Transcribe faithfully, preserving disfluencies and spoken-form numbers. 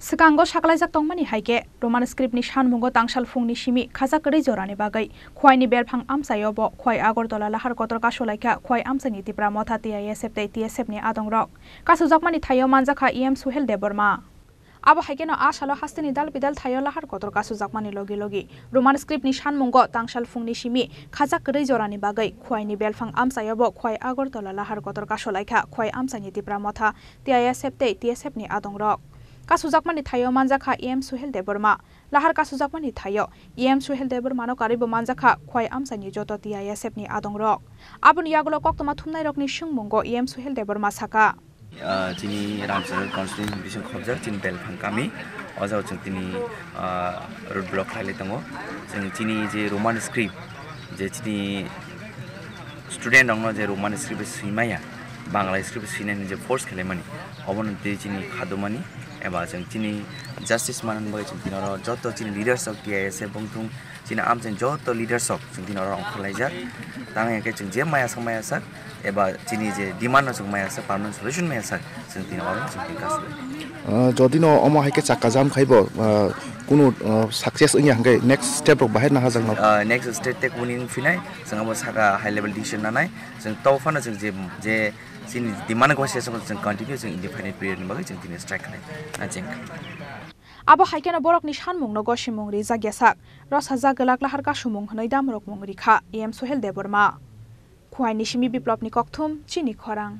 Swkango saklaijak tongmani hai khe, Roman script ni sanmungo tangsal phungni simi khajak kwrwi jorani bagwi Khwaini belphang amchaio bo Khwai Agartala lahar kotor kasulaikha Khwai amchaini Tipra Motha T I S F tei T S F ni adongrok. Kasujakmani thaio manjakha E M Suhel Debbarma. Abo hai kheno a salo hasteni dal bidal thaio lahar kotor kasujakmani logi logi Roman script ni sanmungo tangsal phungni simi khajak kwrwi jorani bagwi Khwaini belphang amchaio bo Khwai Agartala lahar kotor kasulaikha Khwai amchaini Tipra Motha T I S F tei T S F ni adongrok. Kasujakmani thaio manjakha E M Suhel Debbarma. Lahar kasujakmani thaio E M Suhel Debbarmano karwibo manjakha Khwai amchaini joto T I S F ni adongrok. Aboni yagulo koktwma thumnairokni swngmungo E M Suhel Debbarma sakha. Ah, chini Ramchakra constituency bising khobjak chini belphang kami, o jaga chwng tini, ah, road block khlailai tongo. Chwng chini je Roman script, je chini student rokno je Roman script bai swimaya, Bangla script bai swinani je force khwlaimani, obono tei chini khadumani, eba chwng chini justice manani bagwi chwng tini oro joto chini leaders rok T I S F wngthung, chini amchaini joto leaders rok chwng tini oro ongkhorlaijak. Tang hwnkhe chwng je maya sak maya sak eba chini je demand no chwng maya sak, permanent solution maya sak, chwng tini oro chwng tini kasu. Ah, jodi no omo hai khe chakka jam khai bo, ah, kunu, ah, success wngya hwnkhe next step rok bahai naharjak no? Ah, next step te kuni wng phinai, chwng abo saka high level decision nanai, chwng to phano chwng je, je chini demand gwaisa chwng continue chwng indefinite period ni bagwi chwng tini strike khlai na cheng. Abo hai kheno borokni sanmungno gosimung rijak ya sak, rwsajak glak lahar kasumung hwnwi damrokmung rikha E M Suhel Debbarma. Khwaini simi Biplopni kokthum, chini khorang.